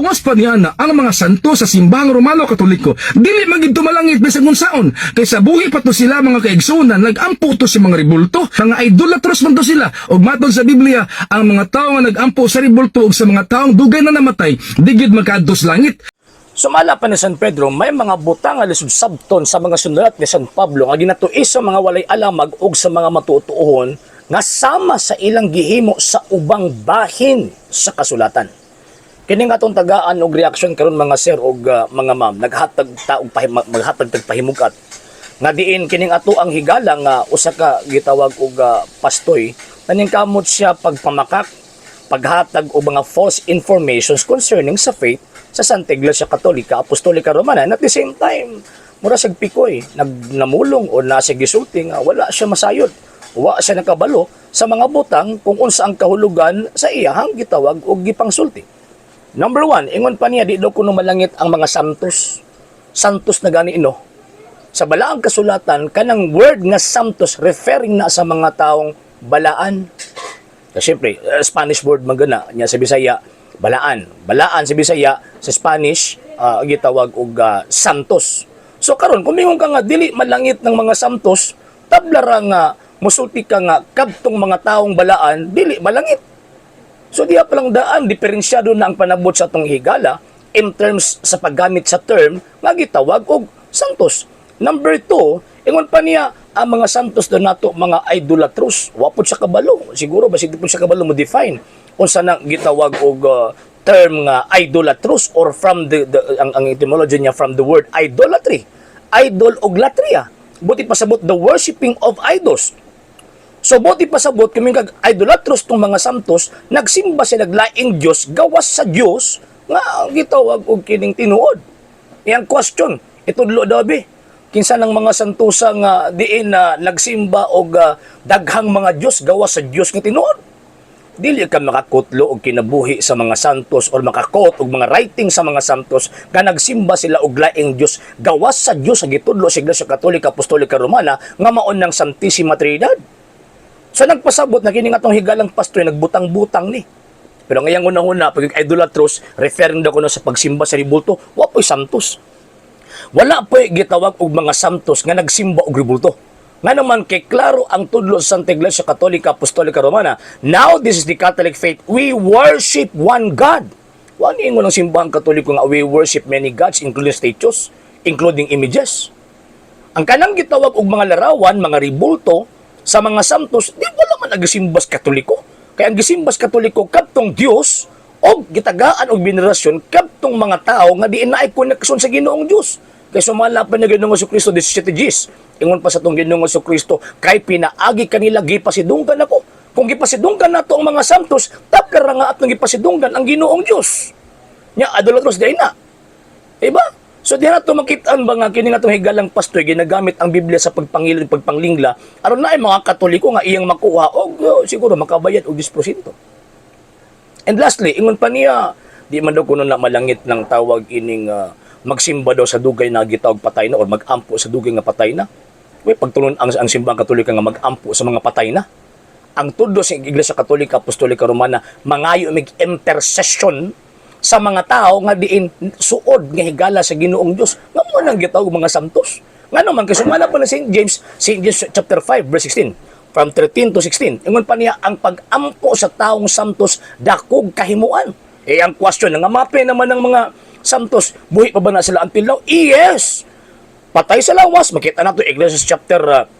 Gawas pa niya na ang mga santo sa Simbahang Romano Katoliko dili man gid malangit bisag unsaon, kay sa buhi pa to sila, mga kaigsunan, nagampo to sa mga rebulto, mga idolatros man to sila. Ug matod sa Biblia, ang mga tawo nga nagampo sa rebulto ug sa mga taong dugay na namatay, di gid makaadto sa langit. Sumala pa ni San Pedro, may mga butang nga lisod sabton sa mga sunulat ni San Pablo nga ginatuis sa mga walay alamag ug sa mga matutuohon nga sama sa ilang gihimo sa ubang bahin sa kasulatan. Kini nga atong tagaan og reaksyon karon, mga sir og mga ma'am, naghatag ta og maghatag tag pahimugat nga diin kining ato ang higala nga usa ka gitawag og pastoy, naningkamot siya pagpamakak, paghatag og mga false informations concerning sa faith sa Santa Iglesia Katolika Apostolika Romana, and at the same time mura siyag pikoy, nagnamulong o nasa gisulti nga wala siya masayod, wa siya nakabalo sa mga butang kung unsa ang kahulugan sa iyahang gitawag og gipangsulti. Number one, ingon pa niya, di daw kuno malangit ang mga santos. Santos na gani, no? Sa Balaang Kasulatan, kanang word nga santos, referring na sa mga taong balaan. Kasi siyempre, Spanish word man gana niya sa Bisaya, balaan. Balaan sa Bisaya, sa Spanish, gitawag og santos. So karon kung mingon ka nga dili malangit ng mga santos, tabla ra nga musulti ka nga kadtong mga taong balaan dili malangit. So diha pa lang daan, diferensyado na ang panabot sa atong higala in terms sa paggamit sa term nga gitawag og santos. Number two, ingon pa niya, ang mga santos daw nato mga idolatros. Wa pod siya kabalo. Siguro basig di pod siya kabalo mo define unsa nang gitawag og term nga idolatros or from the ang etymology niya from the word idolatry. Idol og latria. Buot pasabot, the worshiping of idols. So buot pasabot, kami kag idolatros tong mga santos, nagsimba sila laing Dios gawas sa Dios nga gitawag og kining tinuod. Iyang question, itudlo daw be. Kinsa ng mga santosa nga diin na nagsimba og daghang mga Dios gawas sa Dios nga tinuod? Dili ka makakutlo og kinabuhi sa mga santos or makakot og mga writing sa mga santos nga nagsimba sila og laing Dios gawas sa Dios sa gitudlo sa Iglesia Katolika Apostolika Romana nga maon ng Santissima Trinidad. So nagpasabot na kini nga atong higalang pastor nagbutang-butang ni. Pero ngayang una-una, pag idolatros, referring daw kuno sa pagsimba sa ribulto, wa po'y santos. Wala po'y gitawag og mga santos nga nagsimba og ribulto. Nga naman kay klaro ang tudlo sa Santa Iglesia Katolika Apostolika Romana. Now this is the Catholic faith. We worship one God. Wa niingon ang Simbahang Katoliko nga we worship many gods, including statues, including images. Ang kanang gitawag og mga larawan, mga ribulto sa mga santos, di wala man nagsimbas Katoliko. Kaya ang gisimbas Katoliko kadtong Dios og gitagaan og venerasyon kadtong mga tao nga di naay koneksyon sa Ginoong Dios. Kay sumala pa na Ginoong Kristo 17 Gs. Ingon pa sa atong Ginoong Kristo, kay pinaagi kanila gipasidunggan ako. Kung gipasidunggan nato ang mga santos, tapos nga atong gipasidunggan ang Ginoong Dios. Nya idolatros diay na. Diba? So di na to makitaan ba nga kini nga itong higalang pastoy ginagamit ang Biblia sa pagpangilid, pagpanglingla aron na ay mga Katoliko nga iyang makuha og siguro makabayad og 10%. And lastly, ingon pa niya, di man daw kuno na malangit ng tawag ining magsimba daw sa dugay na gitawag patay na or magampo sa dugay nga patay na. Way pagtulon ang Simbahang Katolika nga magampo sa mga patay na. Ang tudlo sa Iglesia Katolika Apostolika Romana, mangayo mig intercession sa mga tao nga diin suod nga higala sa Ginoong Dios nga mo nang gitawag mga santos. Nga naman kay sumala pa na St. James, St. James chapter 5 verse 16, from 13 to 16, ingon pa niya, ang pag-ampo sa taong santos dakog kahimuan. Eh ang question, nga mape naman ng mga santos, buhi pa ba na sila until now? Yes, patay sa lawas. Makita nato Ecclesiastes chapter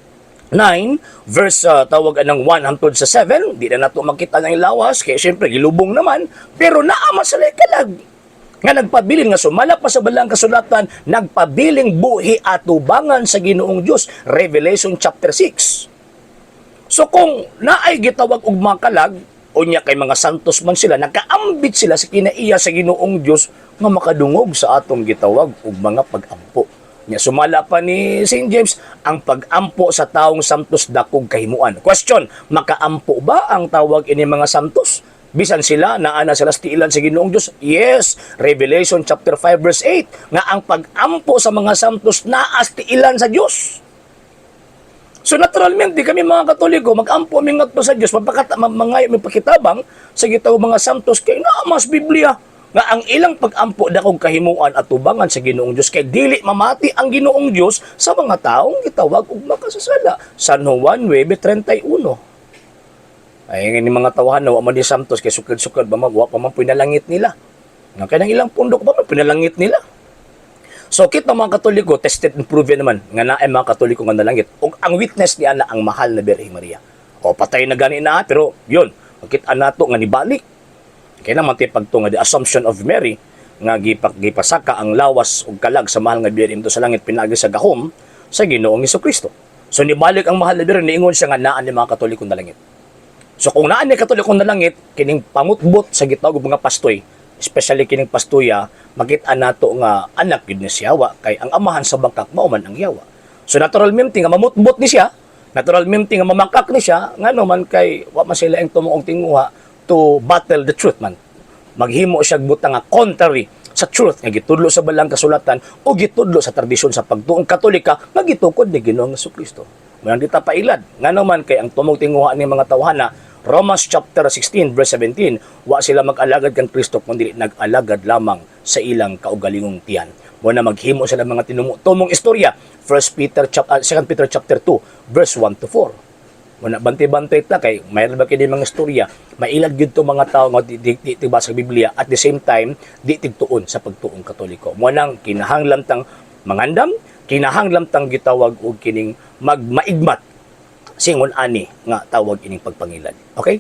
9 verse tawag anang 1 hangtod sa 7, di na nato makita ng lawas kay syempre gilubong naman, pero naa man sila kalag nga nagpabilin nga sumala pa sa Balaang Kasulatan, nagpabiling buhi atubangan sa Ginoong Dios, Revelation chapter 6. So kung naay gitawag og mga kalag unya kay mga santos man sila, nakaambit sila sa kinaiya sa Ginoong Dios nga makadungog sa atong gitawag og mga pag-ampo. Nya sumala pa ni St. James, ang pag-ampo sa taong santos dakog kahimuan. Question, makaampo ba ang tawag ini mga santos? Bisan sila naa na sila sa tiilan sa Ginoong Dios? Yes, Revelation chapter 5 verse 8 nga ang pag-ampo sa mga santos naa sa tiilan sa Dios. So naturalmente kami mga Katoliko, mag-ampo mi ngadto sa Dios, mapakata mangayo mi pakitabang sa gitawag mga santos kay naa mas Biblia. Nga ang ilang pagampo dakong kahimuan at tubangan sa Ginoong Dios kay dili mamati ang Ginoong Dios sa mga taong gitawag og makasasala. San Juan 9:31. Ay ni mga tawahan na wa man di samtos kay sukad-sukad ba man, wa pa man pinalangit nila. Nga kay nang ilang pundok pa man pinalangit nila. So kita mga Katoliko, tested and proven naman nga naay mga Katoliko nga nalangit. Ug ang witness niya na ang mahal na Birheng Maria. O patay na gani na, pero yun, makita nato nga nibalik. Kaya naman ti pagtunga the Assumption of Mary nga gipasaka ang lawas ug kalag sa mahal nga Birhen sa langit pinaagi sa gahom sa Ginoong Kristo. So nibalik ang mahal na Birhen, niingon siya nga naa ni mga Katoliko na langit. So kung naa ni Katoliko na langit, kining pamutbot sa gitawag og mga pastoy, especially kining pastoya, makita nato nga anak gyud ni si Yawa kay ang amahan sa bangkak mao man ang Yawa. So natural mimti nga mamutbot ni siya, natural mimti nga mamangkak ni siya, ngano man kay wa man sila ang tumuong tinguha to battle the truth man. Maghimo siya butang nga contrary sa truth nga gitudlo sa balang kasulatan o gitudlo sa tradisyon sa pagtuong Katolika nga gitukod ni Ginoong Kristo. Mao di ta pailad. Ngano man kay ang tumong tinguha ni mga tawhana, Romans chapter 16 verse 17, wa sila mag-alagad kan Kristo kundi nag-alagad lamang sa ilang kaugalingong tiyan. Mo na maghimo sila mga tinumo-tumong istorya. 1 Peter chapter 2 Peter chapter 2 verse 1 to 4. Muna bantay-bantay ta kay mayroon ba kini mga istorya, mailad gyud to mga tao nga di di sa Biblia, at the same time di tigtuon sa pagtuong Katoliko. Mo nang kinahanglan tang mangandam, kinahanglan tang gitawag og kining magmaigmat singon ani nga tawag ining pagpangilad. Okay?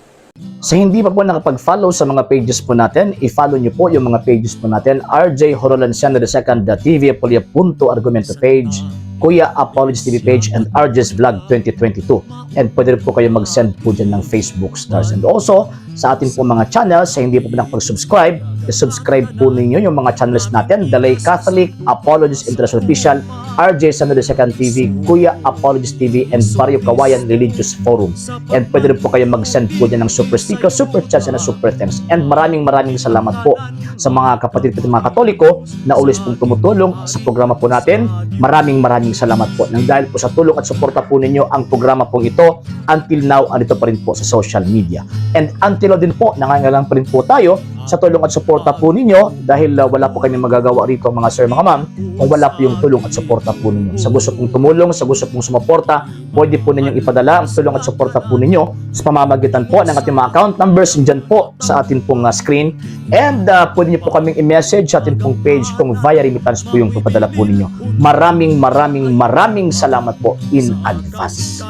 Sa hindi pa po nakapag-follow sa mga pages po natin, i-follow niyo po yung mga pages po natin. RJ Horolanciano II, TV Apolia Punto Argumento page, Kuya Apologies TV page, and RJ's Vlog 2022. And pwede rin po kayo mag-send po dyan ng Facebook stars. And also, sa atin po mga channels, sa hindi po nakapag-subscribe, i-subscribe po ninyo yung mga channels natin. Dalay Catholic, Apologies International Official, RJ Sano II TV, Kuya Apologies TV, and Barrio Kawayan Religious Forum. And pwede rin po kayo mag-send po dyan ng super sticker, super chats, and super thanks. And maraming maraming salamat po sa mga kapatid po mga Katoliko na always pong tumutulong sa programa po natin. Maraming maraming salamat po. Nang dahil po sa tulong at suporta po ninyo, ang programa pong ito until now andito pa rin po sa social media. And until now din po, nangangailangan pa rin po tayo sa tulong at suporta po ninyo dahil wala po kami magagawa rito, mga sir, mga ma'am, kung wala po yung tulong at suporta po ninyo. Sa gusto pong tumulong, sa gusto pong sumuporta, pwede po ninyong ipadala ang tulong at suporta po ninyo sa pamamagitan po ng ating mga account numbers dyan po sa atin pong screen. And pwede niyo po kaming i-message sa atin pong page kung via remittance po yung papadala po ninyo. Maraming maraming maraming salamat po in advance.